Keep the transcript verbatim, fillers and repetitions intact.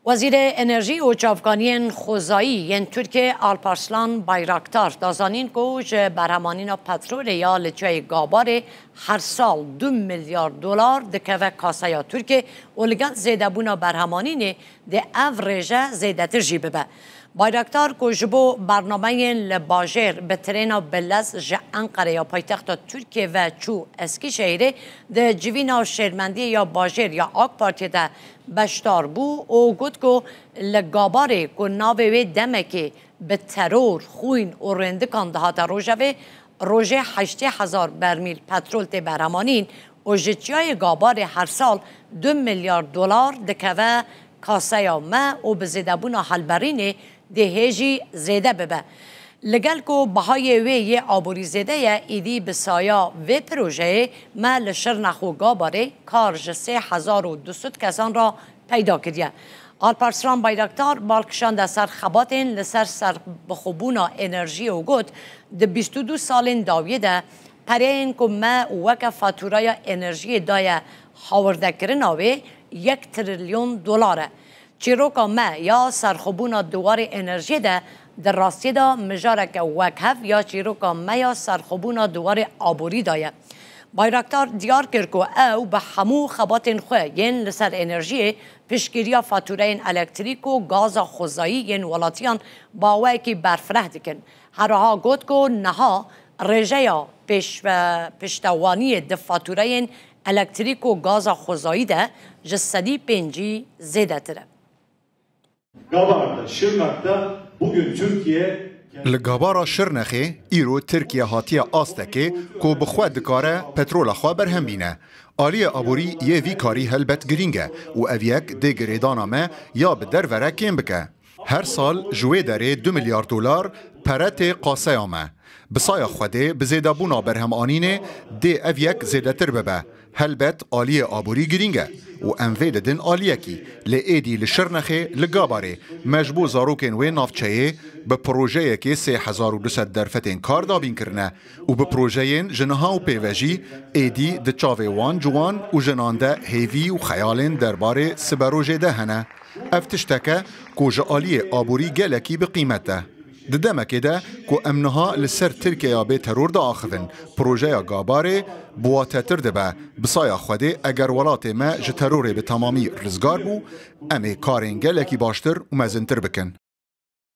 Wezîrê Enerjî û Çavkaniyên Xwezayî yên Tirkiyê Alparslan Bayraktar da zanîn ku ji berhemanîna petrolê ya li Çiyayê Gabarê her sal du milyar dolar dikeve kaseya Tirkiyê û li gel zêdebûna berhemanînê dê ev rêje zêdetir jî bibe. Bayraktar ku ji bo bernameyên li bajêr bi trêna bi lez ji Enqere ya paytexta Tirkiyê ve çû Eskîşehîrê, di civîna şêrmendiyê ya bajêr ya AK Partiyê de beşdar bû û got ku li Gabarê ku navê wê demekê bi teror, xwîn û rêndikan dihate rojevê, rojê heştê hezar bermîl petrol tê berhemanîn û ji Çiyayê Gabarê her sal du milyar dolar dikeve kaseya me û bi zêdebûna helberînê dê hê jî zêde bibe. Li gel ku bihayê wê yê aborî zêde ye, êdî bi saya vê projeyê me li Şirnex û Gabarê kar ji sê hezar û du sed kesan re peyda kiriye. Alparslan Bayraktar bal kişande ser xebatên li ser serbixwebûna enerjiyê û got, di bîst û du salên dawiyê de pereyên ku me weke fatûraya enerjiyê daye hawirdekirina wê yek trilyon dolar e. Çîroka me ya serxwebûna di warê enerjiyê de di rastiyê de mijareke wekhev ya çîroka me ya serxwebûna di warê aborî de ye. Bayraktar diyar kir ku ew bi hemû xebatên xwe yên li ser enerjiyê piştgiriya fatûreyên elektrîk û gaza xwezayî yên welatiyan bi awayekî berfireh dikin. Her wiha got ku niha rêjeya pêşve-, piştewaniyê di fatûreyên elektrîk û gaza xwezayî de ji sedî pêncî zêdetir e. Gabar'da, Şırnak'ta bugün Türkiye Li Gabara Şirnexê îro Tirkiye hatiye astekê ku bi xwe dikare petrola xwe berhem bîne. Aliyê aborî yê vî karî helbet girîng e û ev yek dê girêdana me ya bi derve re kêm bike. Her sal ji wê derê du milyar dolar pere tê qaseya me. Bi saya Xwedê bi zêdebûna berhemanînê dê ev yek zêdetir bibe. Helbet aliyê aborî girîng e û em vê didin aliyekî. Lê êdî li Şirnexê, li Gabarê me ji bo zarokên wê navçeyê bi projeyekê sê hezar û du sed derfetên kar dabîn kirine û bi projeyên ji niha û pê ve jî êdî di çavê wan ciwan û jinan de hêvî û xeyalên derbarê siberojê de hene. Ev tiştek e ku ji aliyê aborî gelekî bi qîmet e. Di demekê de ku em niha li ser Tirkiyeya bê teror diaxivin, projeya Gabarê bi watetir dibe. Bi saya Xwedê eger welatê me ji terorê bi temamî rizgar bû, em ê karên gelekî baştir û mezintir bikin.